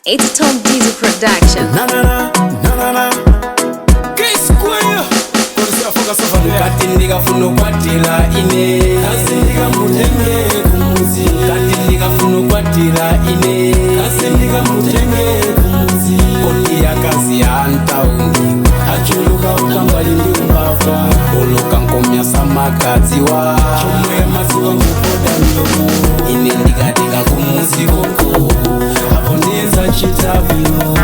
It's Tom Diesel Production. Na na na na na na. K-Square. Kati ndikafuna ukwatira ine, Kasi ndikamutenge kumuzi. Kati ndikafuna ukwatira ine, Kasi ndikamutenge kumuzi. Koti akazi ya ntauni Achuluka utambali ndi umbava. Oloka nkomya samakadziwa Chomwe madziwa ngupoda milomo. Ine ndikatenga kumuzi koko Apo ndiye chita bwino.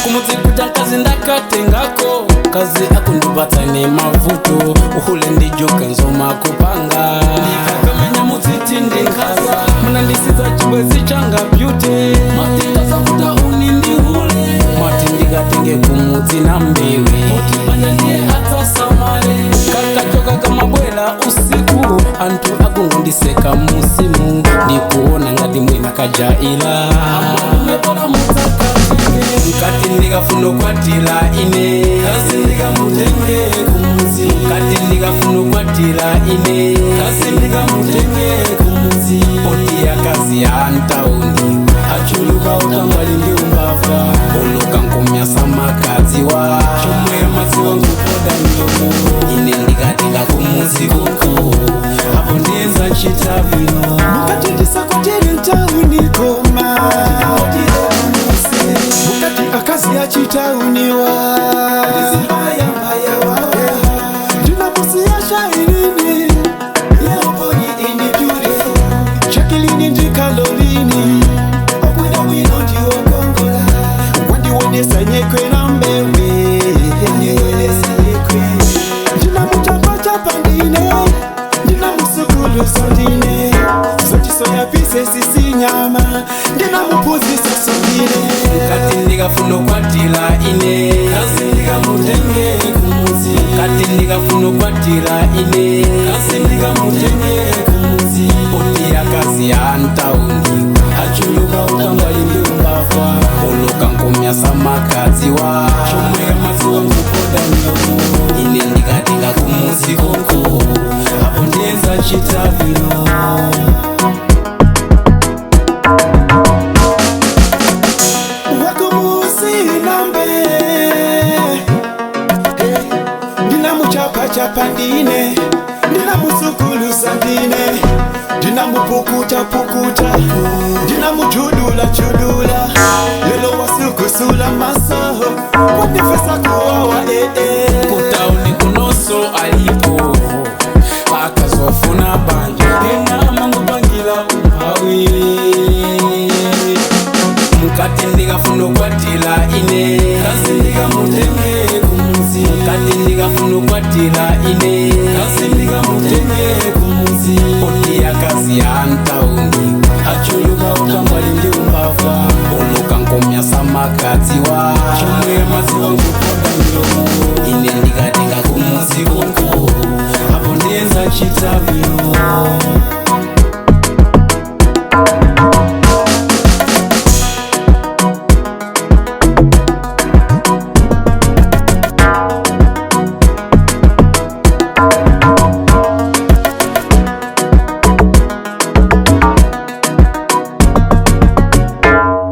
Kumudzi kuta kazi ndakatengako kazi akundipatsa nemavuto uhule ndijoka nzoma kupanga ndikakamenya mudziti ndinkaza munandisiza chibwezi changa beauty matingazakuta uni ndihule mati ndikatenge kumudzi na mbewe mutipanya ndiye atsasamale kakachoka kamabwela usiku anthu akungondiseka musimu ndikuona ngati mwina kajaila amalume mudzakatenge mkati ndikafuna ukwatira ine Kasi ndikamutenge kumuzi. Mkati ndikafuna ukwatira ine Kasi ndikamutenge kumuzi. Poti akazi ya ntauni Achuluka utambali ndi umbava. Oloka nkomya samakadziwa Chomwe madziwa ngupoda milomo. Ine ndikatenga kumuzi koko Apo ndiye chita bwino. Mukati ndisakwatire ntauni koma mukati akazi achitauniwa ndinamusiya shainini chakilini ndikalolini obwinobwino ndiwokongola wandionesa nyekwe na mbewe ndinamuchapachapa ndine ndinamusukuluso ndine zotisoyapise sisinyama ndinamupuzisa sondine Mkati ndikafuna ukwatira ine Kasi ndikamutenge kumuzi. Mkati ndikafuna ukwatira ine Kasi ndikamutenge kumuzi. Poti akazi ya ntauni Achuluka utambali ndi umbava. Oloka nkomya samakadziwa Chomwe madziwa ngupoda milomo. Ine ndikatenga kumuzi koko Apo ndiye chita bwino. wakumusinambe ndinamuchapachapa ndine ndinamusukulusa ndine ndinamupukutapukuta ndinamujudula-judula lelo wasukusula maso wandifesa kuwawa ee Kutauni kunoso alipo akazofuna banja Ena amangopangira umphawi. Mukati ndikafuna ukwatira ine Kasi ndikamutenge kumuzi. Mukati ndikafuna ukwatira ine Kasi ndikamutenge kumuzi. Poti akazi ya ntauni Achuluka utambali ndi umbava. Oloka nkomya samakadziwa Chomwe madziwa ngupoda milomo. Ine ndikatenga kumuzi koko Apo ndiye chita bwino.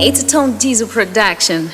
It's Tom Diesel Production.